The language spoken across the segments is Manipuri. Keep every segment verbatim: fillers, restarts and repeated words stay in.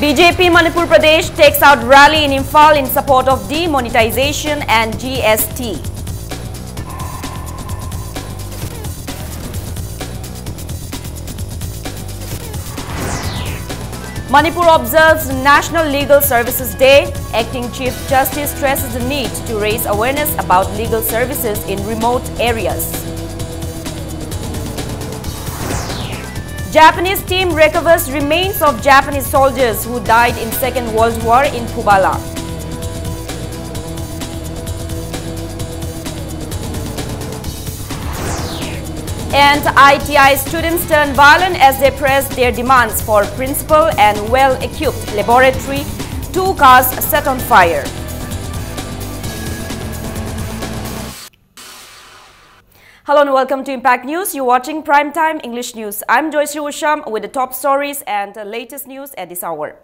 B J P Manipur Pradesh takes out rally in Imphal in support of demonetization and G S T. Manipur observes National Legal Services Day. Acting Chief Justice stresses the need to raise awareness about legal services in remote areas. Japanese team recovers remains of Japanese soldiers who died in Second World War in Phubala. And I T I students turn violent as they press their demands for principal and well-equipped laboratory, two cars set on fire. Hello and welcome to Impact News. You're watching Prime Time English News. I'm Joyce Usham with the top stories and the latest news at this hour.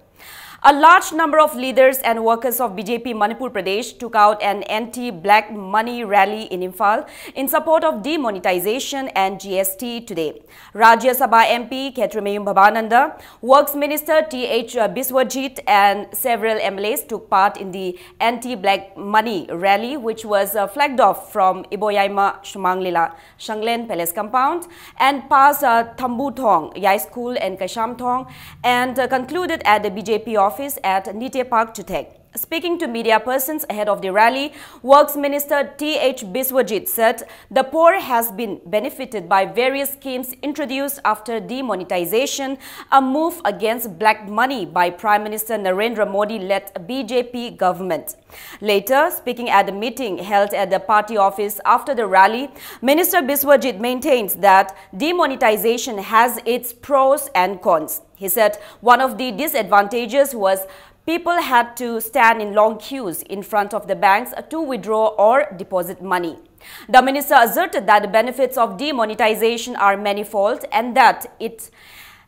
A large number of leaders and workers of B J P Manipur Pradesh took out an anti-black money rally in Imphal in support of demonetization and G S T today. Rajya Sabha M P Khetremeyum Bhabananda, Works Minister T H Biswajit and several M L As took part in the anti-black money rally, which was uh, flagged off from Iboyaima Shumanglila Shanglen Palace compound and passed uh, Thambu Thong, Yai School and Kaisham Thong, and uh, concluded at the B J P office at Nite Park, Chuthek. Speaking to media persons ahead of the rally, Works Minister T H Biswajit said the poor has been benefited by various schemes introduced after demonetization, a move against black money by Prime Minister Narendra Modi-led B J P government. Later, speaking at the meeting held at the party office after the rally, Minister Biswajit maintains that demonetization has its pros and cons. He said one of the disadvantages was people had to stand in long queues in front of the banks to withdraw or deposit money. The minister asserted that the benefits of demonetization are manifold and that it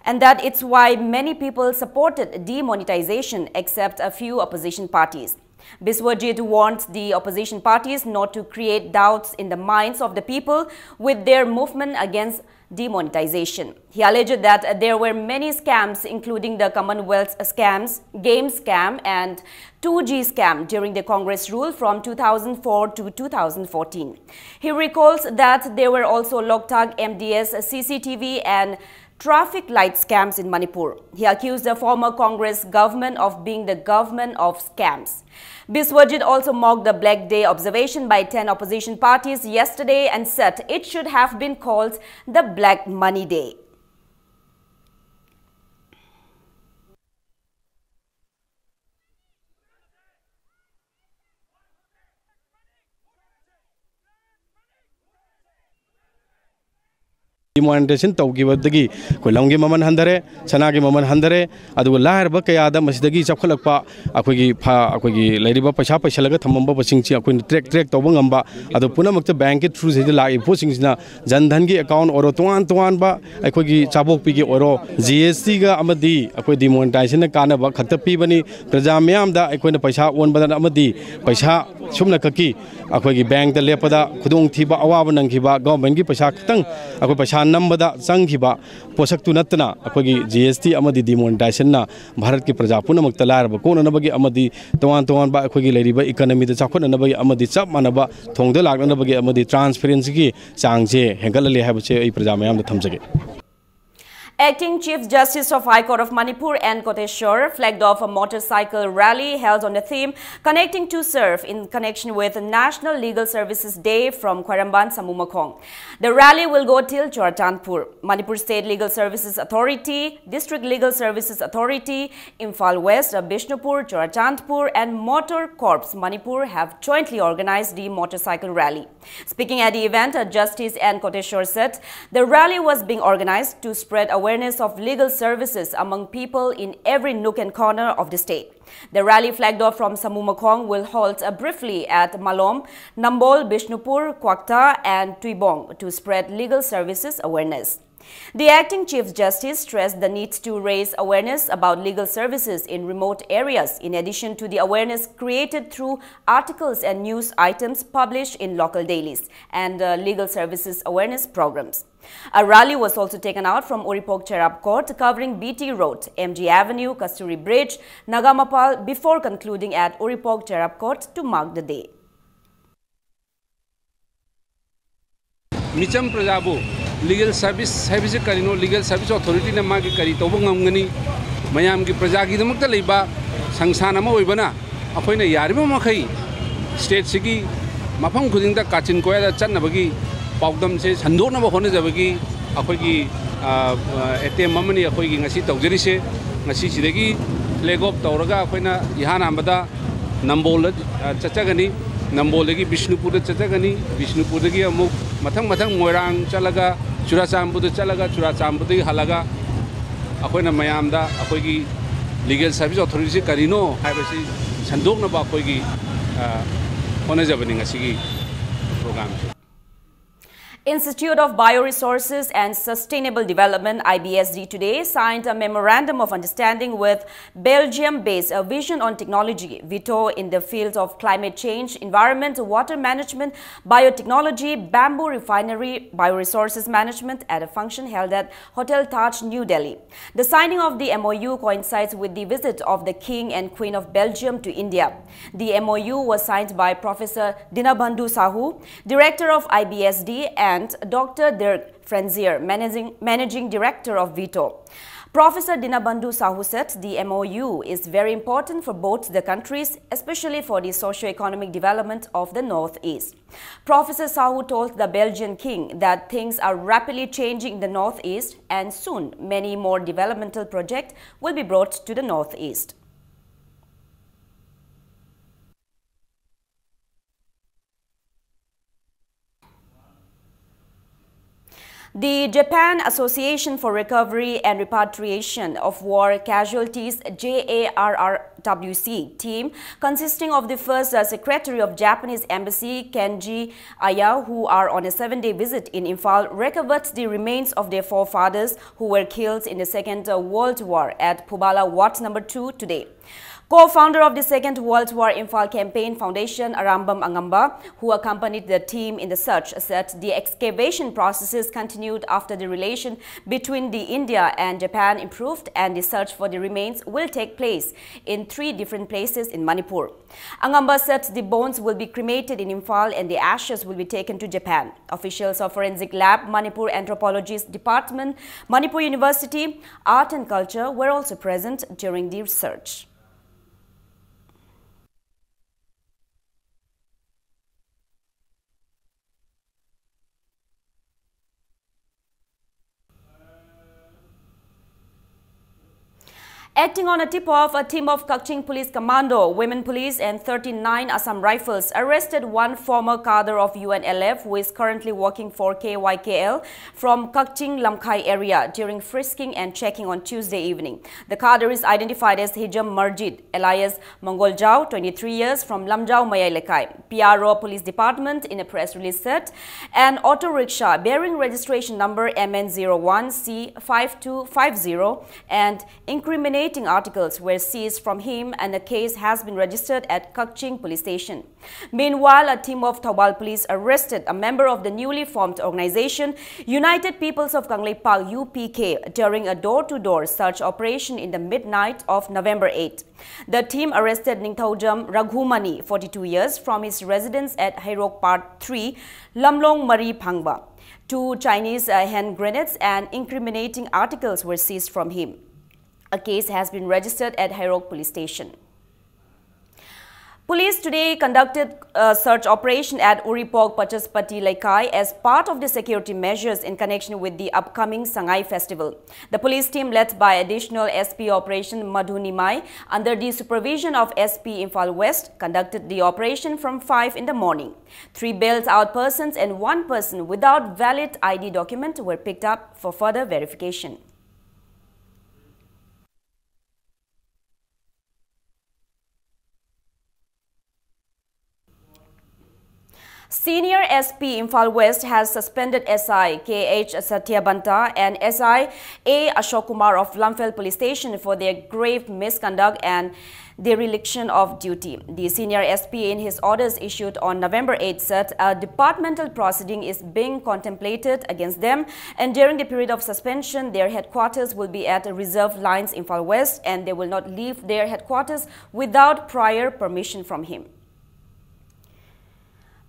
and that it's why many people supported demonetization except a few opposition parties. Biswajit warned the opposition parties not to create doubts in the minds of the people with their movement against demonetization. He alleged that there were many scams, including the Commonwealth scams, game scam, and two G scam during the Congress rule from two thousand four to two thousand fourteen. He recalls that there were also Loktak M D S C C T V and traffic light scams in Manipur. He accused the former Congress government of being the government of scams. Biswajit also mocked the Black Day observation by ten opposition parties yesterday and said it should have been called the Black Money Day. Demonetization ꯇꯧꯈꯤꯕꯗꯒꯤ ꯑꯩꯈꯣꯏ ꯂꯝꯒꯤ ꯃꯃꯜ ꯍꯟꯊꯔꯦ, ꯁꯅꯥꯒꯤ ꯃꯃꯜ ꯍꯟꯊꯔꯦ, ꯑꯗꯨꯒ ꯂꯥꯏꯔꯕ ꯀꯌꯥꯗ ꯃꯁꯤꯗꯒꯤ ꯆꯥꯎꯈꯠꯂꯛꯄ ꯑꯩꯈꯣꯏꯒꯤ ꯐ-, ꯑꯩꯈꯣꯏꯒꯤ ꯂꯩꯔꯤꯕ ꯄꯩꯁꯥ ꯄꯩꯁꯜꯂꯒ ꯊꯝꯃꯝꯕꯁꯤꯡꯁꯤ ꯑꯩꯈꯣꯏꯅ track, track ꯇꯧꯕ ꯉꯝꯕ, ꯑꯗꯨ ꯄꯨꯝꯅꯃꯛꯇ bankꯀꯤ throughꯁꯤꯗ ꯂꯥꯛꯏꯕ ꯄꯣꯠꯁꯤꯡꯁꯤꯅ Jan Dhanꯒꯤ account ꯑꯣꯏꯔꯣ, ꯇꯣꯉꯥꯟ ꯇꯣꯉꯥꯟꯕ ꯑꯩꯈꯣꯏꯒꯤ ꯆꯥꯕꯣꯛꯄꯤꯒꯤ ꯑꯣꯏꯔꯣ, GSTꯒ ꯑꯃꯗꯤ ꯑꯩꯈꯣꯏ demonetizationꯅ ꯀꯥꯟꯅꯕ ꯈꯛꯇ ꯄꯤꯕꯅꯤ꯫ ꯄ꯭ꯔꯖꯥ ꯃꯤꯌꯥꯝꯗ ꯑꯩꯈꯣꯏꯅ ꯄꯩꯁꯥ ꯑꯣꯟꯕꯗ ꯑꯃꯗꯤ ꯄꯩꯁꯥ ꯁꯨꯞꯅꯈꯛꯀꯤ ꯑꯩꯈꯣꯏꯒꯤ bankꯇ ꯂꯦꯞꯄꯗ ꯈꯨꯗꯣꯡꯊꯤꯕ, ꯑꯋꯥꯕ ꯅꯪꯈꯤꯕ, governmentꯀꯤ ꯄꯩꯁꯥ ꯈꯛꯇꯪ ꯑꯩꯈꯣꯏ ꯄꯩꯁꯥ ꯅꯝꯕꯗ ꯆꯪꯈꯤꯕ ꯄꯣꯠꯁꯛꯇꯨ ꯅꯠꯇꯅ ꯑꯩꯈꯣꯏꯒꯤ GST ꯑꯃꯗꯤ demonetizationꯅ ꯚꯥꯔꯠꯀꯤ ꯄ꯭ꯔꯖꯥ ꯄꯨꯝꯅꯃꯛꯇ ꯂꯥꯏꯔꯕ ꯀꯣꯛꯅꯅꯕꯒꯤ ꯑꯃꯗꯤ ꯇꯣꯉꯥꯟ ꯇꯣꯉꯥꯟꯕ ꯑꯩꯈꯣꯏꯒꯤ ꯂꯩꯔꯤꯕ economyꯗ ꯆꯥꯎꯈꯠꯅꯅꯕꯒꯤ ꯑꯃꯗꯤ ꯆꯞ ꯃꯥꯟꯅꯕ ꯊꯣꯡꯗ ꯂꯥꯛꯅꯅꯕꯒꯤ ꯑꯃꯗꯤ transparencyꯒꯤ ꯆꯥꯡꯁꯦ ꯍꯦꯟꯒꯠꯍꯜꯂꯦ ꯍꯥꯏꯕꯁꯦ ꯑꯩ ꯄ꯭ꯔꯖꯥ ꯃꯌꯥꯝꯗ ꯊꯝꯖꯒꯦ꯫ Acting Chief Justice of High Court of Manipur N Koteshwar flagged off a motorcycle rally held on the theme Connecting to Serve in connection with National Legal Services Day from Khwairamband Samumakhong. The rally will go till Churachandpur. Manipur State Legal Services Authority, District Legal Services Authority, Imphal West, Bishnupur, Churachandpur, and Motor Corps Manipur have jointly organized the motorcycle rally. Speaking at the event, uh, Justice N Koteshwar said the rally was being organized to spread awareness of legal services among people in every nook and corner of the state. The rally flagged off from Samumakhong will halt, uh, briefly at Malom, Nambol, Bishnupur, Kwakta, and Tuibong to spread legal services awareness. The acting Chief Justice stressed the need to raise awareness about legal services in remote areas, in addition to the awareness created through articles and news items published in local dailies and uh, legal services awareness programs. A rally was also taken out from Uripok Cherab Court, covering B T Road, M G Avenue, Kasturi Bridge, Nagamapal, before concluding at Uripok Cherab Court to mark the day. ꯃꯤꯆꯝ ꯄ꯭ꯔꯖꯥꯕꯨ ꯂꯤꯒꯦꯜ ꯁꯥꯔꯚꯤꯁ ꯍꯥꯏꯕꯁꯤ ꯀꯔꯤꯅꯣ, ꯂꯤꯒꯦꯜ ꯁꯥꯔꯚꯤꯁ ꯑꯣꯊꯣꯔꯤꯇꯤꯅ ꯃꯥꯒꯤ ꯀꯔꯤ ꯇꯧꯕ ꯉꯝꯒꯅꯤ, ꯃꯌꯥꯝꯒꯤ ꯄ꯭ꯔꯖꯥꯒꯤꯗꯃꯛꯇ ꯂꯩꯕ ꯁꯪꯁꯊꯥꯟ ꯑꯃ ꯑꯣꯏꯕꯅ ꯑꯩꯈꯣꯏꯅ ꯌꯥꯔꯤꯕ ꯃꯈꯩ ꯁ꯭ꯇꯦꯠꯁꯤꯒꯤ ꯃꯐꯝ ꯈꯨꯗꯤꯡꯗ ꯀꯥꯆꯤꯟ ꯀꯣꯌꯥꯗ ꯆꯠꯅꯕꯒꯤ ꯄꯥꯎꯗꯝꯁꯦ ꯁꯟꯗꯣꯛꯅꯕ ꯍꯣꯠꯅꯖꯕꯒꯤ ꯑꯩꯈꯣꯏꯒꯤ ꯑꯦꯇꯦꯝ ꯑꯃꯅꯤ ꯑꯩꯈꯣꯏꯒꯤ ꯉꯁꯤ ꯇꯧꯖꯔꯤꯁꯦ꯫ ꯉꯁꯤꯁꯤꯗꯒꯤ ꯐ꯭ꯂꯦꯒ ꯑꯣꯐ ꯇꯧꯔꯒ ꯑꯩꯈꯣꯏꯅ ꯏꯍꯥꯟ ꯍꯥꯟꯕꯗ ꯅꯝꯕꯣꯜꯗ ꯆꯠꯆꯒꯅꯤ꯫ ꯅꯝꯕꯣꯜꯗꯒꯤ ꯕꯤꯁꯅꯨꯄꯨꯔꯗ ꯆꯠꯆꯒꯅꯤ꯫ ꯕꯤꯁꯅꯨꯄꯨꯔꯗꯒꯤ ꯑꯃꯨꯛ ꯃꯊꯪ ꯃꯊꯪ ꯃꯣꯏꯔꯥꯡ ꯆꯠꯂꯒ, ꯆꯨꯔꯥꯆꯥꯟꯄꯨꯔꯗ ꯆꯠꯂꯒ, ꯆꯨꯔꯥꯆꯥꯟꯄꯨꯔꯗꯒꯤ ꯍꯜꯂꯒ ꯑꯩꯈꯣꯏꯅ ꯃꯌꯥꯝꯗ ꯑꯩꯈꯣꯏꯒꯤ ꯂꯤꯒꯦꯜ ꯁꯥꯔꯚꯤꯁ ꯑꯣꯊꯣꯔꯤꯇꯤꯁꯤ ꯀꯔꯤꯅꯣ ꯍꯥꯏꯕꯁꯤ ꯁꯟꯗꯣꯛꯅꯕ ꯑꯩꯈꯣꯏꯒꯤ ꯍꯣꯠꯅꯖꯕꯅꯤ ꯉꯁꯤꯒꯤ ꯄ꯭ꯔꯣꯒ꯭ꯔꯥꯝꯁꯦ꯫ Institute of Bioresources and Sustainable Development, I B S D, today signed a memorandum of understanding with Belgium-based, a vision on technology, Vito, in the field of climate change, environment, water management, biotechnology, bamboo refinery, bioresources management at a function held at Hotel Taj, New Delhi. The signing of the M O U coincides with the visit of the King and Queen of Belgium to India. The M O U was signed by Professor Dinabandhu Sahu, Director of I B S D, and Doctor Dirk Frenzier, Managing, Managing Director of Vito. Professor Dinabandhu Sahu said the M O U is very important for both the countries, especially for the socio-economic development of the Northeast. Professor Sahu told the Belgian king that things are rapidly changing in the Northeast and soon many more developmental projects will be brought to the Northeast. The Japan Association for Recovery and Repatriation of War Casualties, JARRWC, team, consisting of the first uh, secretary of Japanese embassy, Kenji Aya, who are on a seven-day visit in Imphal, recovered the remains of their forefathers who were killed in the Second uh, World War at Phubala Ward number two today. Co-founder of the Second World War Imphal Campaign Foundation, Arambam Angamba, who accompanied the team in the search, said the excavation processes continued after the relation between the India and Japan improved, and the search for the remains will take place in three different places in Manipur. Angamba said the bones will be cremated in Imphal and the ashes will be taken to Japan. Officials of Forensic Lab, Manipur Anthropology Department, Manipur University, Art and Culture were also present during the search. Acting on a tip-off, a team of Kakching Police Commando, Women Police and thirty-nine Assam Rifles arrested one former cadre of U N L F who is currently working for K Y K L from Kakching Lamkhai area during frisking and checking on Tuesday evening. The cadre is identified as Hijam Marjid, alias Mongol Jao, twenty-three years, from Lamjao Mayai Lekai. P R O Police Department in a press release said an auto rickshaw bearing registration number M N zero one C five two five zero and incriminating articles were seized from him, and a case has been registered at Kakching Police Station. Meanwhile, a team of Thoubal police arrested a member of the newly formed organization, United Peoples of Kangleipak, U P K, during a door-to-door search operation in the midnight of November eighth. The team arrested Ningthoujam Raghumani, forty-two years, from his residence at Heirok Part three, Lamlong Mari Phangba. Two Chinese uh, hand grenades and incriminating articles were seized from him. A case has been registered at Heirok Police Station. Police today conducted a search operation at Uripok Pachaspati Leikai as part of the security measures in connection with the upcoming Sangai festival. The police team, led by Additional S P Operation Madhu Nimai, under the supervision of S P Imphal West, conducted the operation from five in the morning. Three bailed out persons and one person without valid I D document were picked up for further verification. Senior S P Imphal West has suspended S I K H Satyabanta and S I A Ashok Kumar of Lamphel Police Station for their grave misconduct and dereliction of duty. The senior S P, in his orders issued on November eighth, said a departmental proceeding is being contemplated against them, and during the period of suspension, their headquarters will be at Reserve Lines, Imphal West, and they will not leave their headquarters without prior permission from him.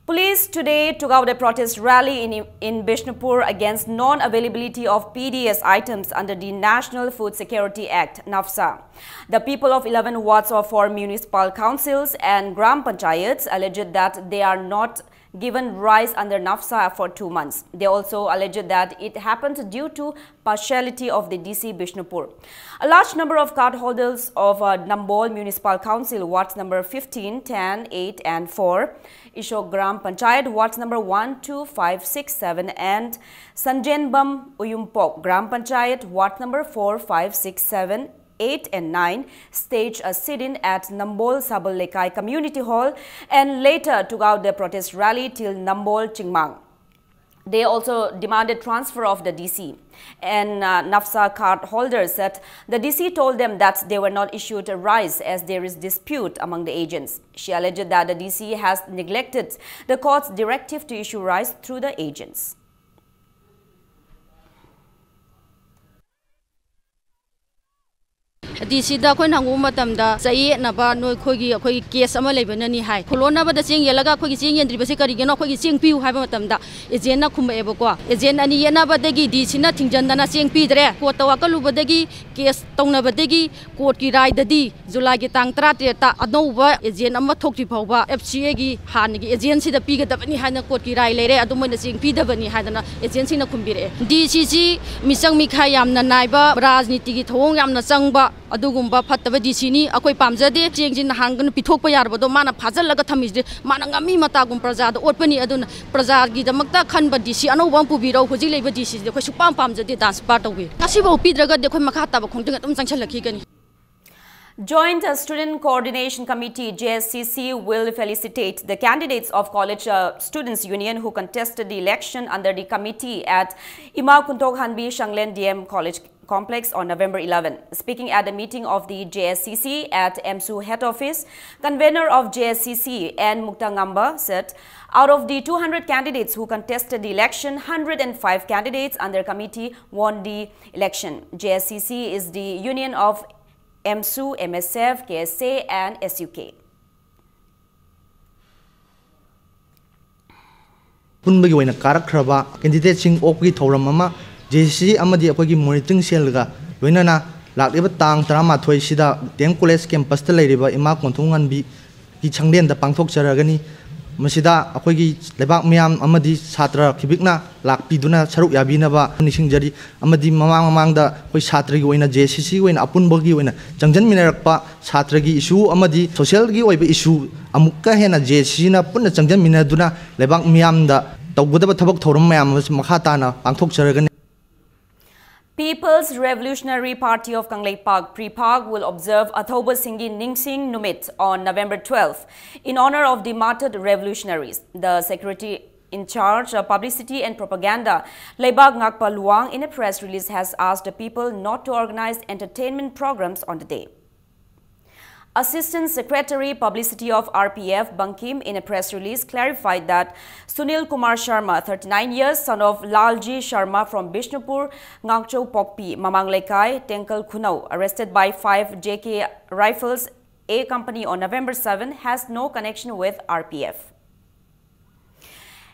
Police today took out a protest rally in, in Bishnupur against non-availability of P D S items under the National Food Security Act, NAFSA. The people of eleven wards of four municipal councils and Gram Panchayats alleged that they are not given rice under NAFSA for two months. They also alleged that it happened due to partiality of the D C Bishnupur. A large number of cardholders of uh, Nambol Municipal Council, wards number fifteen, ten, eight, and four, Ishok Gram Panchayat, wards number one, two, five, six, seven, and Sanjenbam Uyumpok Gram Panchayat, ward number four, five, six, seven, eight, and nine, staged a sit-in at Nambol Sabal Lekai Community Hall and later took out the protest rally till Nambol Chingmang. They also demanded transfer of the D C. And uh, NAFSA card holders said the D C told them that they were not issued a rice as there is dispute among the agents. She alleged that the D C has neglected the court's directive to issue rice through the agents. ꯗꯤ ꯁꯤꯗ ꯑꯩꯈꯣꯏꯅ ꯍꯪꯉꯨꯕ ꯃꯇꯝꯗ, ꯆꯌꯦꯠꯅꯕ ꯅꯣꯏ ꯑꯩꯈꯣꯏꯒꯤ, ꯑꯩꯈꯣꯏꯒꯤ ꯀꯦꯁ ꯑꯃ ꯂꯩꯕꯅꯅꯤ ꯍꯥꯏ꯫ ꯈꯨꯂꯣꯟꯅꯕꯗ ꯆꯦꯡ ꯌꯦꯜꯂꯒ ꯑꯩꯈꯣꯏꯒꯤ ꯆꯦꯡ ꯌꯦꯟꯗ꯭ꯔꯤꯕꯁꯦ ꯀꯔꯤꯒꯤꯅꯣ, ꯑꯩꯈꯣꯏꯒꯤ ꯆꯦꯡ ꯄꯤꯌꯨ ꯍꯥꯏꯕ ꯃꯇꯝꯗ ꯑꯦꯖꯦꯟꯅ ꯈꯨꯝꯃꯛꯑꯦꯕꯀꯣ꯫ ꯑꯦꯖꯦꯟ ꯑꯅꯤ ꯌꯦꯠꯅꯕꯗꯒꯤ ꯗꯤ ꯁꯤꯅ ꯊꯤꯡꯖꯤꯟꯗꯅ ꯆꯦꯡ ꯄꯤꯗ꯭ꯔꯦ꯫ ꯀꯣꯔꯠꯇ ꯋꯥꯀꯠꯂꯨꯕꯗꯒꯤ, ꯀꯦꯁ ꯇꯧꯅꯕꯗꯒꯤ, ꯀꯣꯔꯠꯀꯤ ꯔꯥꯏꯗꯗꯤ ꯖꯨꯂꯥꯏꯒꯤ ꯇꯥꯡ ꯇꯔꯥꯇꯔꯦꯠꯇ ꯑꯅꯧꯕ ꯑꯦꯖꯦꯟ ꯑꯃ ꯊꯣꯛꯇ꯭ꯔꯤ ꯐꯥꯎꯕ ꯑꯦꯐ ꯁꯤ ꯑꯦꯒꯤ ꯍꯥꯟꯅꯒꯤ ꯑꯦꯖꯦꯟꯁꯤꯗ ꯄꯤꯒꯗꯕꯅꯤ ꯍꯥꯏꯅ ꯀꯣꯔꯠꯀꯤ ꯔꯥꯏ ꯂꯩꯔꯦ꯫ ꯑꯗꯨ ꯃꯣꯏꯅ ꯆꯦꯡ ꯄꯤꯗꯕꯅꯤ ꯍꯥꯏꯗꯅ ꯑꯦꯖꯦꯟꯁꯤꯡꯅ ꯈꯨꯝꯕꯤꯔꯛꯑꯦ꯫ ꯗꯤ ꯁꯤꯁꯤ ꯃꯤꯆꯪ ꯃꯤꯈꯥꯏ ꯌꯥꯝꯅ ꯅꯥꯏꯕ, ꯔꯥꯖꯅꯤꯇꯤꯒꯤ ꯊꯧꯑꯣꯡ ꯌꯥꯝꯅ ꯆꯪꯕ ꯑꯗꯨꯒꯨꯝꯕ ꯐꯠꯇꯕ ꯗꯤ ꯁꯤꯅꯤ꯫ ꯑꯩꯈꯣꯏ ꯄꯥꯝꯖꯗꯦ꯫ ꯆꯦꯡꯁꯤ ꯅꯍꯥꯟꯒꯅ ꯄꯤꯊꯣꯛꯄ ꯌꯥꯔꯕꯗꯣ ꯃꯥꯅ ꯐꯥꯖꯤꯜꯂꯒ ꯊꯝꯃꯤꯁꯦ, ꯃꯥꯅ ꯉꯝꯃꯤ ꯃꯇꯥꯒꯨꯝ ꯄ꯭ꯔꯖꯥꯗ ꯑꯣꯠꯄꯅꯤ꯫ ꯑꯗꯨꯅ ꯄ꯭ꯔꯖꯥꯒꯤꯗꯃꯛꯇ ꯈꯟꯕ ꯗꯤ ꯁꯤ ꯑꯅꯧꯕ ꯑꯃ ꯄꯨꯕꯤꯔꯛꯎ꯫ ꯍꯧꯖꯤꯛ ꯂꯩꯕ ꯗꯤ ꯁꯤꯁꯤꯗꯤ ꯑꯩꯈꯣꯏ ꯁꯨꯛꯄꯥꯝ ꯄꯥꯝꯖꯗꯦ, ꯗꯥꯟꯁ ꯄꯥꯔ ꯇꯧꯕꯤ꯫ ꯉꯁꯤꯐꯥꯎ ꯄꯤꯗ꯭ꯔꯒꯗꯤ ꯑꯩꯈꯣꯏ ꯃꯈꯥ ꯇꯥꯕ ꯈꯣꯡꯖꯪ ꯑꯗꯨꯝ ꯆꯪꯁꯤꯜꯂꯛꯈꯤꯒꯅꯤ꯫ Joint Student Coordination Committee, J S C C, will felicitate the candidates of College uh, Students Union who contested the election under the committee at Ima Kuntok Hanbi Shanglen D M College Complex on November eleven. Speaking at the meeting of the J S C C at M S U head office, convener of J S C C, N Muktangamba, said, out of the two hundred candidates who contested the election, one hundred five candidates under committee won the election. J S C C is the union of M S U, M S F, K S A, and S U K. ꯑꯄꯨꯟꯕꯒꯤ ꯑꯣꯏꯅ ꯀꯥꯔꯛꯈ꯭ꯔꯕ ꯀꯦꯟꯗꯤꯗꯦꯠꯁꯤꯡ ꯑꯣꯛꯄꯒꯤ ꯊꯧꯔꯝ ꯑꯃ ꯖꯦ ꯁꯤ ꯁꯤ ꯑꯃꯗꯤ ꯑꯩꯈꯣꯏꯒꯤ ꯃꯣꯅꯤꯇꯔꯤꯡ ꯁꯦꯜꯒ ꯂꯣꯏꯅꯅ ꯂꯥꯛꯂꯤꯕ ꯇꯥꯡ ꯇꯔꯥꯃꯥꯊꯣꯏꯁꯤꯗ ꯗꯤ ꯑꯦꯝ ꯀꯣꯂꯦꯖ ꯀꯦꯝꯄꯁꯇ ꯂꯩꯔꯤꯕ ꯏꯃꯥ ꯀꯣꯟꯊꯧꯉꯥꯟꯕꯤꯒꯤ ꯁꯪꯂꯦꯟꯗ ꯄꯥꯡꯊꯣꯛꯆꯔꯒꯅꯤ꯫ ꯃꯁꯤꯗ ꯑꯩꯈꯣꯏꯒꯤ ꯂꯩꯕꯥꯛ ꯃꯤꯌꯥꯝ ꯑꯃꯗꯤ ꯁꯥꯇ꯭ꯔ ꯈꯤꯕꯤꯛꯅ ꯂꯥꯛꯄꯤꯗꯨꯅ ꯁꯔꯨꯛ ꯌꯥꯕꯤꯅꯕ ꯅꯤꯡꯁꯤꯡꯖꯔꯤ꯫ ꯑꯃꯗꯤ ꯃꯃꯥꯡ ꯃꯃꯥꯡꯗ ꯑꯩꯈꯣꯏ ꯁꯥꯇ꯭ꯔꯒꯤ ꯑꯣꯏꯅ ꯖꯦ ꯁꯤ ꯁꯤꯒꯤ ꯑꯣꯏꯅ ꯑꯄꯨꯟꯕꯒꯤ ꯑꯣꯏꯅ ꯆꯪꯁꯤꯟꯃꯤꯟꯅꯔꯛꯄ ꯁꯥꯇ꯭ꯔꯒꯤ ꯏꯁꯨ ꯑꯃꯗꯤ ꯁꯣꯁꯤꯌꯦꯜꯒꯤ ꯑꯣꯏꯕ ꯏꯁꯨ ꯑꯃꯨꯛꯀ ꯍꯦꯟꯅ ꯖꯦ ꯁꯤ ꯁꯤꯅ ꯄꯨꯟꯅ ꯆꯪꯁꯤꯟꯃꯤꯟꯅꯗꯨꯅ ꯂꯩꯕꯥꯛ ꯃꯤꯌꯥꯝꯗ ꯇꯧꯒꯗꯕ ꯊꯕꯛ ꯊꯧꯔꯝ ꯃꯌꯥꯝ ꯑꯃꯁꯨ ꯃꯈꯥ ꯇꯥꯅ ꯄꯥꯡꯊꯣꯛꯆꯔꯒꯅꯤ꯫ People's Revolutionary Party of Kangleipak, PREPAK, will observe Athouba Singhi Ningsing Numit on November twelfth in honor of the martyred revolutionaries. The secretary in charge of publicity and propaganda, Leibak Ngakpa Luang, in a press release has asked the people not to organize entertainment programs on the day. Assistant Secretary Publicity of R P F Bankim, in a press release, clarified that Sunil Kumar Sharma, thirty-nine years, son of Lalji Sharma from Bishnupur, Ngangchou Pokpi, Mamang Lekai, Tengkal Khunau, arrested by five J K Rifles A Company on November seven, has no connection with R P F.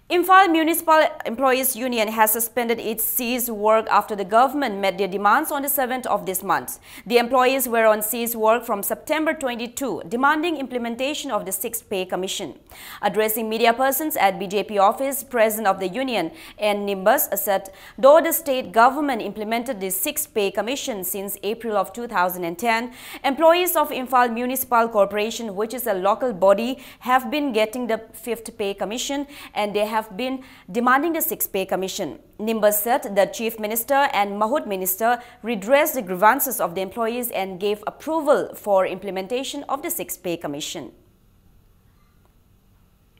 Imphal Municipal Employees Union has suspended its ceased work after the government met their demands on the seventh of this month. The employees were on ceased work from September twenty-two, demanding implementation of the sixth pay commission. Addressing media persons at B J P office, President of the Union, N Nimbus, said, though the state government implemented the sixth pay commission since April of two thousand ten, employees of Imphal Municipal Corporation, which is a local body, have been getting the fifth pay commission, and they have been demanding the sixth pay commission. Nimbus said the Chief Minister and Mahut Minister redressed the grievances of the employees and gave approval for implementation of the sixth pay commission.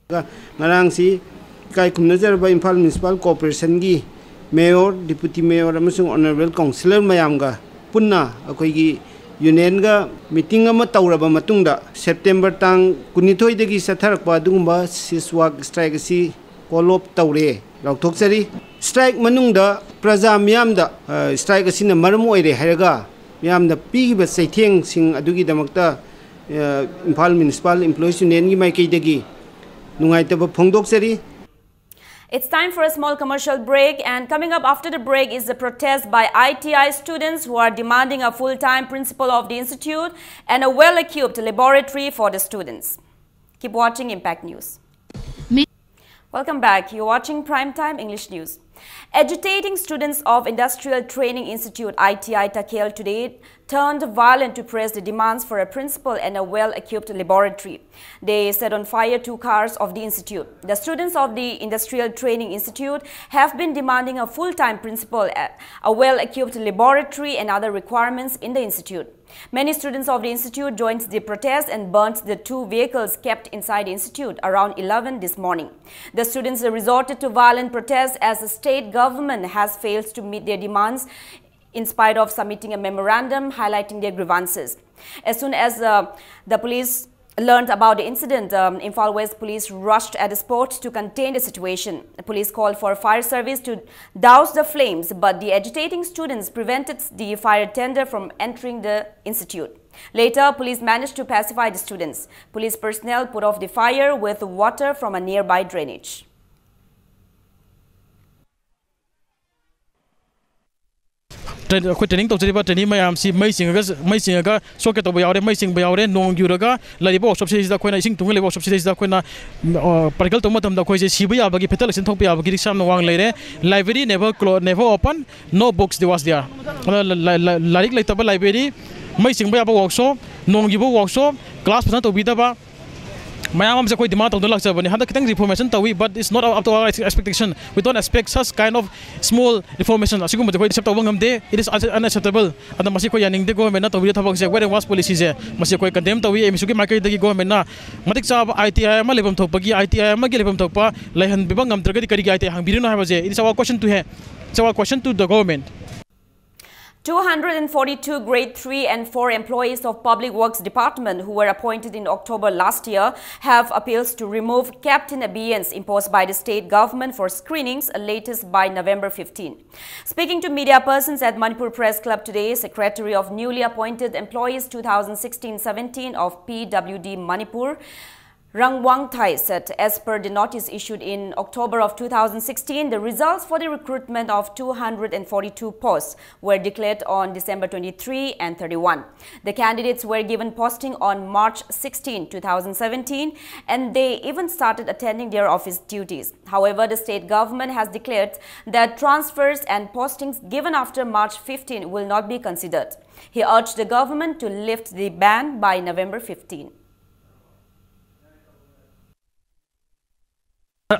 ꯉꯔꯥꯡꯁꯤ ꯏꯀꯥꯏ ꯈꯨꯝꯅꯖꯔꯕ ꯏꯝꯐꯥꯜ ꯃ꯭ꯌꯨꯅꯤꯁꯤꯄꯥꯜ ꯀꯣꯔꯄꯣꯔꯦꯁꯟꯒꯤ ꯃꯦꯌꯣꯔ, ꯗꯤꯄꯨꯇꯤ ꯃꯦꯌꯣꯔ ꯑꯃꯁꯨꯡ ꯑꯣꯅꯔꯦꯕꯜ ꯀꯥꯎꯟꯁꯤꯂꯔ ꯃꯌꯥꯝꯒ ꯄꯨꯟꯅ ꯑꯩꯈꯣꯏꯒꯤ ꯌꯨꯅꯤꯌꯟꯒ ꯃꯤꯇꯤꯡ ꯑꯃ ꯇꯧꯔꯕ ꯃꯇꯨꯡꯗ, ꯁꯦꯞꯇꯦꯝꯕꯔ ꯇꯥꯡ ꯀꯨꯟꯅꯤꯊꯣꯏꯗꯒꯤ ꯆꯠꯊꯔꯛꯄ ꯑꯗꯨꯒꯨꯝꯕ ꯁꯤꯁ ꯋꯥꯛ ꯁ꯭ꯇ꯭ꯔꯥꯏꯛ ꯑꯁꯤ ꯀꯣꯜ ꯑꯣꯐ ꯇꯧꯔꯦ, ꯂꯥꯎꯊꯣꯛꯆꯔꯤ꯫ ꯁ꯭ꯇ꯭ꯔꯥꯏꯛ ꯃꯅꯨꯡꯗ ꯄ꯭ꯔꯖꯥ ꯃꯤꯌꯥꯝꯗ, ꯑ, ꯁ꯭ꯇ꯭ꯔꯥꯏꯛ ꯑꯁꯤꯅ ꯃꯔꯝ ꯑꯣꯏꯔꯦ ꯍꯥꯏꯔꯒ ꯃꯤꯌꯥꯝꯅ ꯄꯤꯈꯤꯕ ꯆꯩꯊꯦꯡꯁꯤꯡ ꯑꯗꯨꯒꯤꯗꯃꯛꯇ, ꯑ, ꯏꯝꯐꯥꯜ ꯃ꯭ꯌꯨꯅꯤꯁꯤꯄꯥꯜ ꯏꯝꯄ꯭ꯂꯣꯌꯤꯁ ꯌꯨꯅꯤꯌꯟꯒꯤ ꯃꯥꯏꯀꯩꯗꯒꯤ ꯅꯨꯡꯉꯥꯏꯇꯕ ꯐꯣꯡꯗꯣꯛꯆꯔꯤ꯫ It's time for a small commercial break, and coming up after the break is a protest by I T I students who are demanding a full-time principal of the institute and a well-equipped laboratory for the students. Keep watching Impact News. Welcome back. You're watching Prime Time English News. Agitating students of Industrial Training Institute, I T I, Takhel today turned violent to press the demands for a principal and a well-equipped laboratory. They set on fire two cars of the institute. The students of the Industrial Training Institute have been demanding a full-time principal, a a well-equipped laboratory and other requirements in the institute. Many students of the institute joined the protest and burnt the two vehicles kept inside the institute around eleven this morning. The students resorted to violent protests as the state government has failed to meet their demands in spite of submitting a memorandum highlighting their grievances. As soon as uh, the police learned about the incident, um, Imphal West police rushed at the spot to contain the situation. The police called for fire service to douse the flames, but the agitating students prevented the fire tender from entering the institute. Later, police managed to pacify the students. Police personnel put off the fire with water from a nearby drainage. ꯑꯩꯈꯣꯏ training ꯇꯧꯖꯔꯤꯕ trainee ꯃꯌꯥꯝꯁꯤ ꯃꯩ ꯆꯤꯡꯉꯒ ꯃꯩ ꯆꯤꯡꯉꯒ ꯁꯣꯛꯀꯦ ꯇꯧꯕ ꯌꯥꯎꯔꯦ꯫ ꯃꯩ ꯆꯤꯡꯕ ꯌꯥꯎꯔꯦ꯫ ꯅꯣꯡ ꯌꯨꯔꯒ ꯂꯩꯔꯤꯕ workshop ꯁꯤꯗꯩꯁꯤꯗ ꯑꯩꯈꯣꯏꯅ ꯏꯁꯤꯡ ꯇꯨꯡꯉ ꯂꯩꯕ workshop ꯁꯤꯗꯩꯁꯤꯗ ꯑꯩꯈꯣꯏꯅ practical ꯇꯧꯕ ꯃꯇꯝꯗ ꯑꯩꯈꯣꯏꯁꯦ ꯁꯤꯕ ꯌꯥꯕꯒꯤ fatal accident ꯊꯣꯛꯄ ꯌꯥꯕꯒꯤ risk ꯌꯥꯝꯅ ꯋꯥꯡ ꯂꯩꯔꯦ꯫ Library never clo- never open, no books was there. ꯑꯗꯨꯅ ꯂꯥꯏꯔꯤꯛ ꯂꯩꯇꯕ library, ꯃꯩ ꯆꯤꯡꯕ ꯌꯥꯕ workshop, ꯅꯣꯡ ꯌꯨꯕ workshop, class ꯐꯖꯅ ꯇꯧꯕꯤꯗꯕ, ꯃꯌꯥꯝ ꯑꯃꯁꯦ ꯑꯩꯈꯣꯏ demand ꯇꯧꯗꯨꯅ ꯂꯥꯛꯆꯕꯅꯤ꯫ ꯍꯟꯗꯛ ꯈꯤꯇꯪ reformation ꯇꯧꯏ, but it's not up to our expectation. We don't expect such kind of small reformation. ꯑꯁꯤꯒꯨꯝꯕꯗꯤ ꯑꯩꯈꯣꯏ accept ꯇꯧꯕ ꯉꯝꯗꯦ꯫ It is unacceptable. ꯑꯗ ꯃꯁꯤ ꯑꯩꯈꯣꯏ ꯌꯥꯅꯤꯡꯗꯦ꯫ Government ꯅ ꯇꯧꯕꯤꯔꯤꯕ ꯊꯕꯛꯁꯦ, wait and watch policy ꯁꯦ, ꯃꯁꯤ ꯑꯩꯈꯣꯏ condemn ꯇꯧꯏ꯫ ꯑꯦꯝ ꯑꯦꯁ ꯌꯨꯒꯤ ꯃꯥꯏꯀꯩꯗꯒꯤ government ꯅ ꯃꯇꯤꯛ ꯆꯥꯕ ꯑꯥꯏ ꯇꯤ ꯑꯥꯏ ꯑꯃ ꯂꯩꯐꯝ ꯊꯣꯛꯄꯒꯤ, ꯑꯥꯏ ꯇꯤ ꯑꯥꯏ ꯑꯃꯒꯤ ꯂꯩꯐꯝ ꯊꯣꯛꯄ ꯂꯩꯍꯟꯕꯤꯕ ꯉꯝꯗ꯭ꯔꯒꯗꯤ ꯀꯔꯤꯒꯤ ꯑꯥꯏ ꯇꯤ ꯑꯥꯏ ꯍꯥꯡꯕꯤꯔꯤꯅꯣ ꯍꯥꯏꯕꯁꯦ, it is our question to her. It's our question to the government. Two hundred and forty-two grade three and four employees of Public Works Department who were appointed in October last year have appeals to remove kept in abeyance imposed by the state government for screenings, latest by November fifteen. Speaking to media persons at Manipur Press Club today, Secretary of Newly Appointed Employees two thousand sixteen seventeen of P W D Manipur, Rang Wangthai said, as per the notice issued in October of two thousand sixteen, the results for the recruitment of two hundred and forty-two posts were declared on December twenty-three and thirty-one. The candidates were given posting on March sixteen, two thousand seventeen, and they even started attending their office duties. However, the state government has declared that transfers and postings given after March fifteen will not be considered. He urged the government to lift the ban by November fifteen.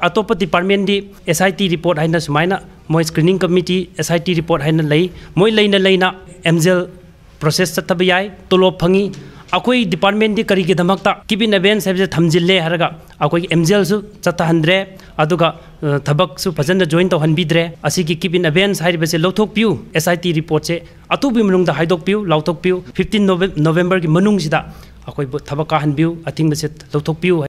ꯑꯇꯣꯞꯄ department D S I T report ꯍꯥꯏꯅ ꯁꯨꯃꯥꯏꯅ ꯃꯣꯏ screening committee S I T report ꯍꯥꯏꯅ ꯂꯩ꯫ ꯃꯣꯏ ꯂꯩꯅ ꯂꯩꯅ ꯑꯦꯝꯖꯦꯜ process ꯆꯠꯊꯕ ꯌꯥꯏ, ꯇꯣꯂꯣꯞ ꯐꯪꯉꯤ꯫ ꯑꯩꯈꯣꯏ ꯗꯤꯄꯥꯔꯠꯃꯦꯟꯗꯤ ꯀꯔꯤꯒꯤꯗꯃꯛꯇ ꯀꯤꯞ ꯏꯟ ꯑꯦꯕꯦꯟꯁ ꯍꯥꯏꯕꯁꯦ ꯊꯝꯖꯤꯜꯂꯦ ꯍꯥꯏꯔꯒ ꯑꯩꯈꯣꯏꯒꯤ ꯑꯦꯝꯖꯦꯜꯁꯨ ꯆꯠꯊꯍꯟꯗ꯭ꯔꯦ, ꯑꯗꯨꯒ ꯑ, ꯊꯕꯛꯁꯨ ꯐꯖꯅ ꯖꯣꯏꯟ ꯇꯧꯍꯟꯕꯤꯗ꯭ꯔꯦ꯫ ꯑꯁꯤꯒꯤ ꯀꯤꯞ ꯏꯟ ꯑꯦꯕꯦꯟꯁ ꯍꯥꯏꯔꯤꯕꯁꯦ ꯂꯧꯊꯣꯛꯄꯤꯌꯨ꯫ ꯑꯦꯁ ꯑꯥꯏ ꯇꯤ ꯔꯤꯄꯣꯔꯠꯁꯦ ꯑꯊꯨꯕꯒꯤ ꯃꯅꯨꯡꯗ ꯍꯥꯏꯗꯣꯛꯄꯤꯌꯨ, ꯂꯥꯎꯊꯣꯛꯄꯤꯌꯨ꯫ ꯐꯤꯐꯇꯤꯟ ꯅꯣꯕꯦꯝꯕꯔꯒꯤ ꯃꯅꯨꯡꯁꯤꯗ ꯑꯩꯈꯣꯏꯕꯨ ꯊꯕꯛ ꯀꯥꯍꯟꯕꯤꯌꯨ, ꯑꯊꯤꯡꯕꯁꯦ ꯂꯧꯊꯣꯛꯄꯤꯌꯨ꯫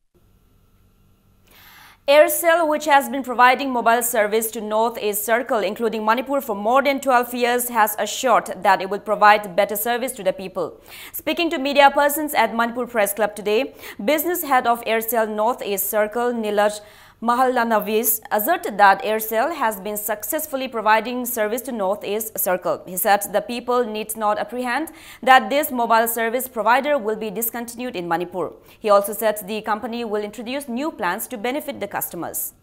Aircel, which has been providing mobile service to North East Circle, including Manipur, for more than twelve years, has assured that it will provide better service to the people. Speaking to media persons at Manipur Press Club today, business head of Aircel North East Circle, Nilaj Mahalanavis, asserted that Aircel has been successfully providing service to North East Circle. He said the people need not apprehend that this mobile service provider will be discontinued in Manipur. He also said the company will introduce new plans to benefit the customers.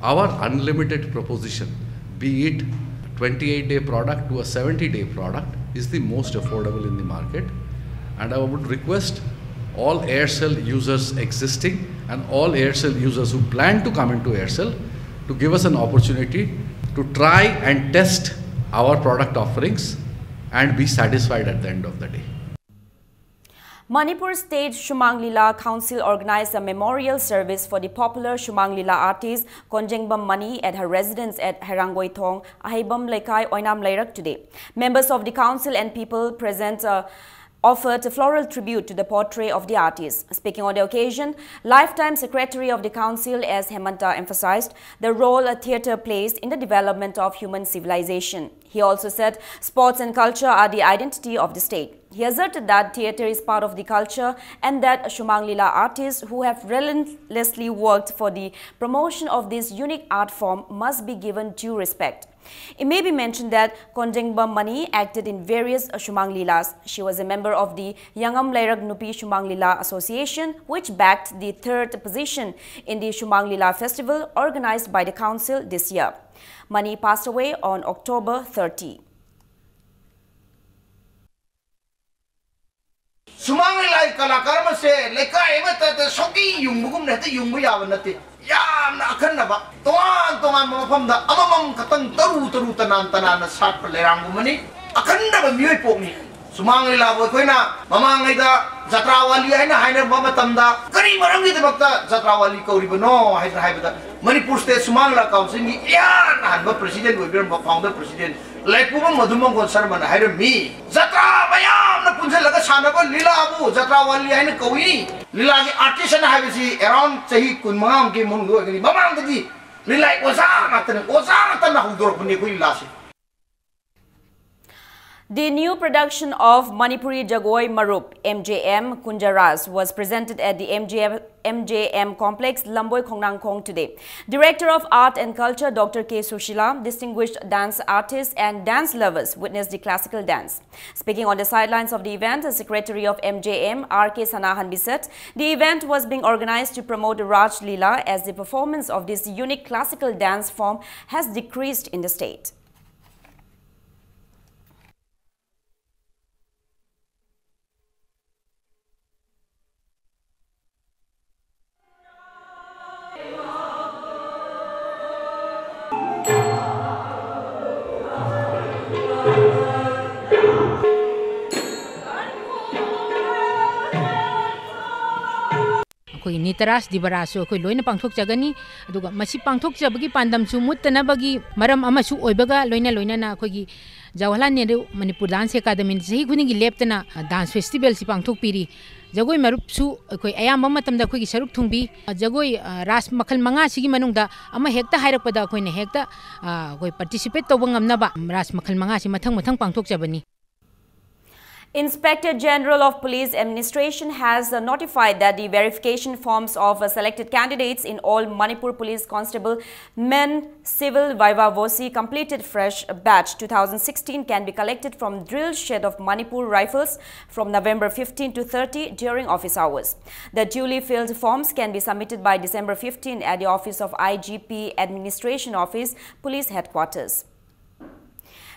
Our unlimited proposition, be it twenty-eight day product to a seventy day product, is the most affordable in the market. And I would request all Aircel users existing and all Aircel users who plan to come into Aircel to give us an opportunity to try and test our product offerings and be satisfied at the end of the day. Manipur State Sumang Lila Council organized a memorial service for the popular Sumang Lila artist Konjengbam Mani at her residence at Herangoi Thong, Aheibam Leikai, Oinam Leirak today. Members of the council and people present uh, offered a floral tribute to the portrait of the artist. Speaking on the occasion, lifetime secretary of the council S Hemanta emphasized the role a theatre plays in the development of human civilization. He also said sports and culture are the identity of the state. He asserted that theatre is part of the culture and that Shumang Lila artists who have relentlessly worked for the promotion of this unique art form must be given due respect. It may be mentioned that Konjengbam Mani acted in various Shumang Lilas. She was a member of the Yangam Leirak Nupi Shumang Lila Association, which backed the third position in the Shumang Lila Festival organized by the council this year. Mani passed away on October thirty. ꯁꯨꯃꯥꯡ ꯂꯤꯂꯥꯒꯤ ꯀꯂꯥꯀꯥꯔ ꯑꯃꯁꯦ ꯂꯩꯀꯥꯏ ꯑꯃꯠꯇꯗ ꯁꯧꯒꯤ ꯌꯨꯡꯕꯒꯨꯝꯅ ꯍꯦꯛꯇ ꯌꯨꯡꯕ ꯌꯥꯕ ꯅꯠꯇꯦ꯫ ꯌꯥꯝꯅ ꯑꯈꯟꯅꯕ, ꯇꯣꯉꯥꯟ ꯇꯣꯉꯥꯟꯕ ꯃꯐꯝꯗ ꯑꯃꯃꯝ ꯈꯛꯇꯪ ꯇꯔꯨ ꯇꯔꯨ ꯇꯅꯥꯟ ꯇꯅꯥꯟꯅ ꯁꯥꯠꯄ ꯂꯩꯔꯥꯡꯒꯨꯝꯕꯅꯤ꯫ ꯑꯈꯟꯅꯕ ꯃꯤꯑꯣꯏ ꯄꯣꯛꯅꯤ꯫ ꯁꯨꯃꯥꯡ ꯂꯤꯂꯥꯕꯨ ꯑꯩꯈꯣꯏꯅ ꯃꯃꯥꯡꯉꯩꯗ ꯖꯇ꯭ꯔꯥꯋꯥꯂꯤ ꯍꯥꯏꯅ ꯍꯥꯏꯅꯕ ꯃꯇꯝꯗ ꯀꯔꯤ ꯃꯔꯝꯒꯤꯗꯃꯛꯇ ꯖꯇ꯭ꯔꯥꯋꯥꯂꯤ ꯀꯧꯔꯤꯕꯅꯣ ꯍꯥꯏꯗꯅ ꯍꯥꯏꯕꯗ, ꯃꯅꯤꯄꯨꯔ ꯁ꯭ꯇꯦꯠ ꯁꯨꯃꯥꯡ ꯂꯤꯂꯥ ꯀꯥꯎꯟꯁꯤꯜꯒꯤ ꯏꯍꯥꯟ ꯍꯥꯟꯕ ꯄ꯭ꯔꯁꯤꯗꯦꯟꯠ ꯑꯣꯏꯕꯤꯔꯝꯕ, ꯐꯥꯎꯟꯗꯔ ꯄ꯭ꯔꯁꯤꯗꯦꯟꯠ ꯂꯥꯏꯄꯨꯕꯝ ꯃꯙꯨꯃꯪꯒꯣꯟ ꯁꯔꯃꯅ ꯍꯥꯏꯔꯝꯃꯤ, ꯖꯇ꯭ꯔꯥ ꯃꯌꯥꯝꯅ ꯄꯨꯟꯁꯤꯜꯂꯒ ꯁꯥꯟꯅꯕ ꯂꯤꯂꯥꯕꯨ ꯖꯇ꯭ꯔꯥꯋꯥꯂꯤ ꯍꯥꯏꯅ ꯀꯧꯏ꯫ ꯂꯤꯂꯥꯒꯤ ꯑꯥꯔꯇꯤꯁ ꯑꯅ ꯍꯥꯏꯕꯁꯤ ꯑꯦꯔꯥꯎꯟ ꯆꯍꯤ ꯀꯨꯟ ꯃꯉꯥꯃꯨꯛꯀꯤ ꯃꯅꯨꯡꯗ ꯑꯣꯏꯒꯅꯤ꯫ ꯃꯃꯥꯡꯗꯗꯤ ꯂꯤꯂꯥꯒꯤ ꯑꯣꯖꯥ ꯉꯥꯛꯇꯅꯤ, ꯑꯣꯖꯥ ꯉꯥꯛꯇꯅ ꯍꯧꯗꯣꯔꯛꯄꯅꯤ ꯑꯩꯈꯣꯏ ꯂꯤꯂꯥꯁꯦ꯫ The new production of Manipuri Jagoi Marup, M J M Kunjaraj, was presented at the M J M, M J M Complex, Lamboi Khongnangkhong today. Director of Art and Culture, Doctor K Sushila, distinguished dance artists and dance lovers witnessed the classical dance. Speaking on the sidelines of the event, the secretary of M J M, R K Sanahanbi, said the event was being organized to promote Raj Leela as the performance of this unique classical dance form has decreased in the state. ꯑꯩꯈꯣꯏꯒꯤ ꯅꯤꯇꯔꯥꯖ ꯗꯤꯕꯔꯥꯖꯁꯨ ꯑꯩꯈꯣꯏ ꯂꯣꯏꯅ ꯄꯥꯡꯊꯣꯛꯆꯒꯅꯤ꯫ ꯑꯗꯨꯒ ꯃꯁꯤ ꯄꯥꯡꯊꯣꯛꯆꯕꯒꯤ ꯄꯥꯟꯗꯝꯁꯨ ꯃꯨꯠꯇꯅꯕꯒꯤ ꯃꯔꯝ ꯑꯃꯁꯨ ꯑꯣꯏꯕꯒ ꯂꯣꯏꯅ ꯂꯣꯏꯅꯅ ꯑꯩꯈꯣꯏꯒꯤ ꯖꯋꯥꯍꯔꯂꯥꯜ ꯅꯦꯍꯔꯨ ꯃꯅꯤꯄꯨꯔ ꯗꯥꯟꯁ ꯑꯦꯀꯥꯗꯃꯤꯅ ꯆꯍꯤ ꯈꯨꯗꯤꯡꯒꯤ ꯂꯦꯞꯇꯅ, ꯑ, ꯗꯥꯟꯁ ꯐꯦꯁꯇꯤꯚꯦꯜꯁꯤ ꯄꯥꯡꯊꯣꯛꯄꯤꯔꯤ꯫ ꯖꯒꯣꯏ ꯃꯔꯨꯞꯁꯨ ꯑꯩꯈꯣꯏ ꯑꯌꯥꯝꯕ ꯃꯇꯝꯗ ꯑꯩꯈꯣꯏꯒꯤ ꯁꯔꯨꯛ ꯊꯨꯡꯕꯤ꯫ ꯖꯒꯣꯏ, ꯑ, ꯔꯥꯁ ꯃꯈꯜ ꯃꯉꯥꯁꯤꯒꯤ ꯃꯅꯨꯡꯗ ꯑꯃ ꯍꯦꯛꯇ ꯍꯥꯏꯔꯛꯄꯗ ꯑꯩꯈꯣꯏꯅ ꯍꯦꯛꯇ, ꯑ, ꯑꯩꯈꯣꯏ ꯄꯥꯔꯇꯤꯁꯤꯄꯦꯠ ꯇꯧꯕ ꯉꯝꯅꯕ ꯔꯥꯁ ꯃꯈꯜ ꯃꯉꯥꯁꯤ ꯃꯊꯪ ꯃꯊꯪ ꯄꯥꯡꯊꯣꯛꯆꯕꯅꯤ꯫ Inspector General of Police Administration has, uh, notified that the verification forms of, uh, selected candidates in all Manipur Police Constable Men Civil Viva Voce completed fresh batch two thousand sixteen can be collected from drill shed of Manipur Rifles from November fifteen to thirty during office hours. The duly filled forms can be submitted by December fifteen at the office of I G P Administration Office, Police Headquarters.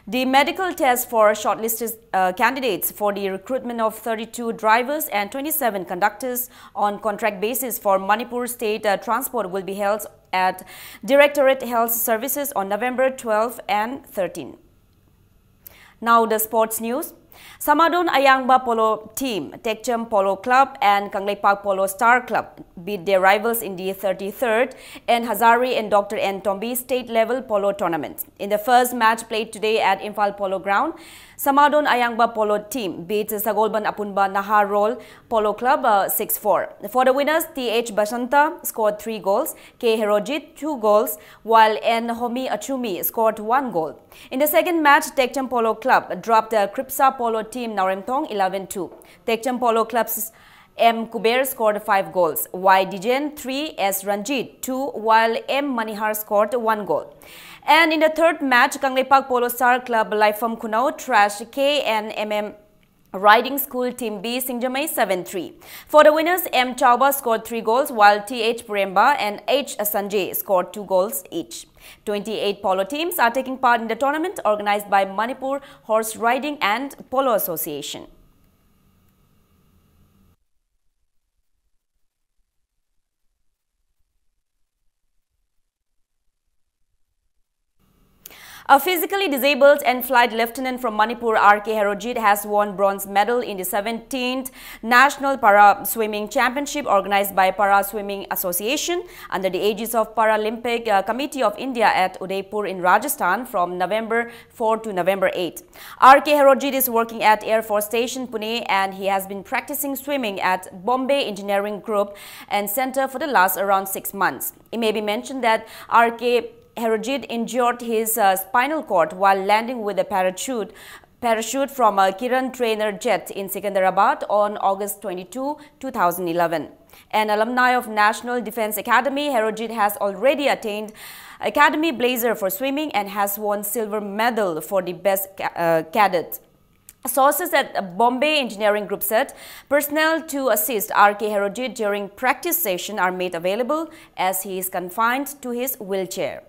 The medical test for shortlisted uh, candidates for the recruitment of thirty-two drivers and twenty-seven conductors on contract basis for Manipur State uh, Transport will be held at Directorate Health Services on November twelve and thirteen. Now the sports news. Samadon Ayangba Polo team, Tekcham Polo Club and Kangleipak Polo Star Club beat their rivals in the thirty-third and Hazari and Doctor N Tombi state level polo tournament. In the first match played today at Imphal Polo Ground, Samadon Ayangba Polo team beat Sagolban Apunba Naharol Polo Club uh, six four. For the winners, T H Basanta scored three goals, K Herojit two goals, while N Homi Achumi scored one goal. In the second match, Tekcham Polo Club dropped the Kripsa Polo team Naoremthong eleven two. Tekcham Polo Club's M Kuber scored five goals, Y Dijen three, S Ranjit two, while M Manihar scored one goal. And in the third match, Kangleipak Polo Star Club Laifam Khunau trashed K N M M Riding School Team B Singjamei seven three. For the winners, M Chauba scored three goals, while T H Puremba and H Sanjay scored two goals each. Twenty-eight polo teams are taking part in the tournament organized by Manipur Horse Riding and Polo Association. A physically disabled and flight lieutenant from Manipur, R K Herojit, has won bronze medal in the seventeenth National Para Swimming Championship organized by Para Swimming Association under the aegis of Paralympic uh, Committee of India at Udaipur in Rajasthan from November four to November eight. R K Herojit is working at Air Force Station Pune, and he has been practicing swimming at Bombay Engineering Group and Center for the last around six months. It may be mentioned that R K Herojit injured his uh, spinal cord while landing with a parachute parachute from a Kiran trainer jet in Secunderabad on August twenty-two, two thousand eleven. An alumni of National Defense Academy, Herojit has already attained Academy Blazer for swimming and has won silver medal for the best ca- uh, cadet. Sources at Bombay Engineering Group said personnel to assist R K Herojit during practice session are made available as he is confined to his wheelchair.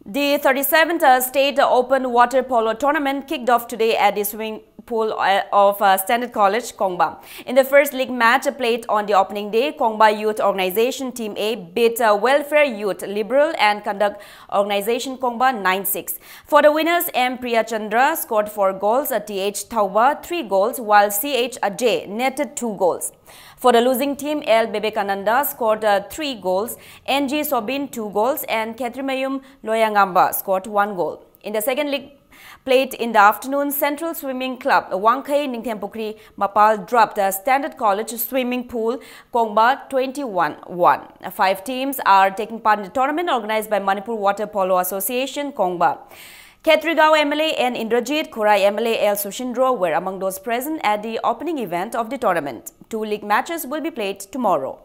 The thirty-seventh uh, State Open Water Polo Tournament kicked off today at the swimming pool uh, of uh, Standard College, Kongba. In the first league match played on the opening day, Kongba Youth Organization Team A beat uh, Welfare Youth Liberal and Conduct Organization Kongba nine six. For the winners, M Priya Chandra scored four goals, uh, T H Thauba three goals, while C H Ajay netted two goals. For the losing team, L Vivekananda scored uh, three goals, N G Sobin two goals, and Khetrimayum Loyangamba scored one goal. In the second league played in the afternoon, Central Swimming Club, Wangkhei Ningthempukri Mapal dropped the Standard College swimming pool, Kongba twenty-one one. Five teams are taking part in the tournament organized by Manipur Water Polo Association, Kongba. Khetrigao M L A N Indrajit, Khurai M L A L Sushindro were among those present at the opening event of the tournament. Two league matches will be played tomorrow.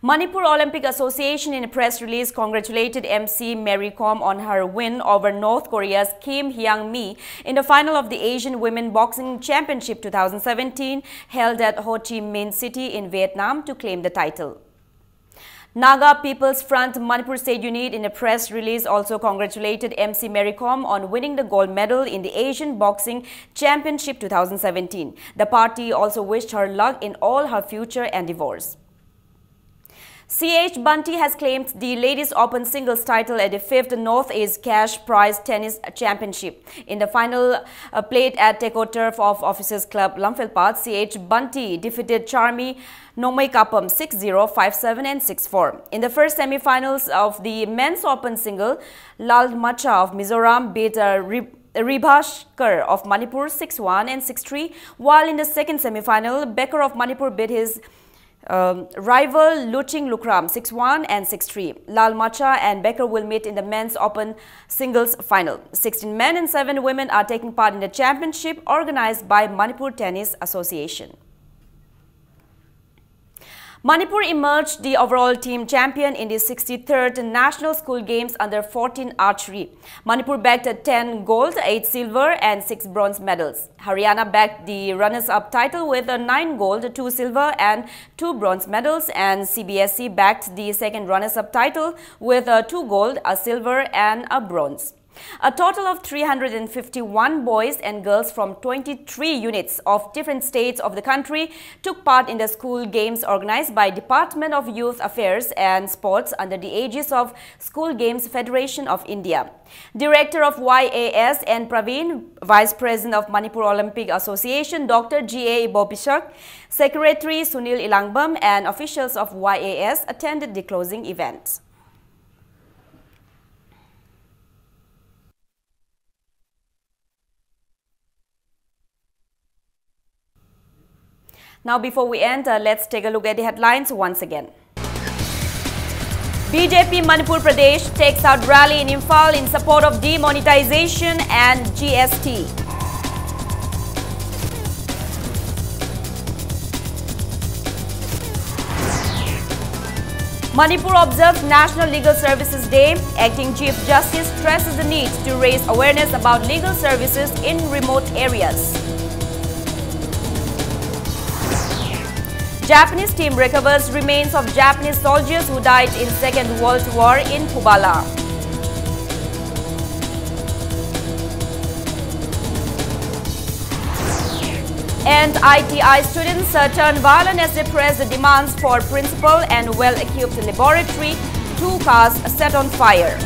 Manipur Olympic Association in a press release congratulated M C Mary Kom on her win over North Korea's Kim Hyang Mi in the final of the Asian Women Boxing Championship two thousand seventeen held at Ho Chi Minh City in Vietnam to claim the title. Naga People's Front Manipur State Unit in a press release also congratulated M C Mary Kom on winning the gold medal in the Asian Boxing Championship two thousand seventeen. The party also wished her luck in all her future endeavors. C H Bunty has claimed the Ladies Open singles title at the fifth Northeast Cash Prize Tennis Championship. In the final uh, played at Teco Turf of Officers Club Lamphel Path, C H Bunty defeated Charmi Nongmei Kapam six zero, five seven and six four. In the first semi-finals of the Men's Open single, Lal Macha of Mizoram beat uh, Rib- Ribhashkar of Manipur six one and six three, while in the second semi-final, Becker of Manipur beat his um, rival Luching Lukram six one and six three. Lal Macha and Becker will meet in the men's open singles final. Sixteen men and seven women are taking part in the championship organized by Manipur Tennis Association. Manipur emerged the overall team champion in the sixty-third National School Games under fourteen archery. Manipur bagged ten gold, eight silver, and six bronze medals. Haryana bagged the runners-up title with a nine gold, two silver, and two bronze medals, and C B S E bagged the second runners-up title with a two gold, a silver, and a bronze. A total of three hundred and fifty-one boys and girls from twenty-three units of different states of the country took part in the school games organized by Department of Youth Affairs and Sports under the aegis of School Games Federation of India. Director of Y A S N Praveen, Vice President of Manipur Olympic Association, Doctor G A Ibobishak, Secretary Sunil Elangbam, and officials of Y A S attended the closing event. Now, before we end, uh, let's take a look at the headlines once again. B J P Manipur Pradesh takes out rally in Imphal in support of demonetization and G S T. Manipur observes National Legal Services Day. Acting Chief Justice stresses the need to raise awareness about legal services in remote areas. Japanese team recovers remains of Japanese soldiers who died in Second World War in Phubala. And I T I students, uh, turn violent as they press the demands for principal and well-equipped laboratory. Two cars set on fire.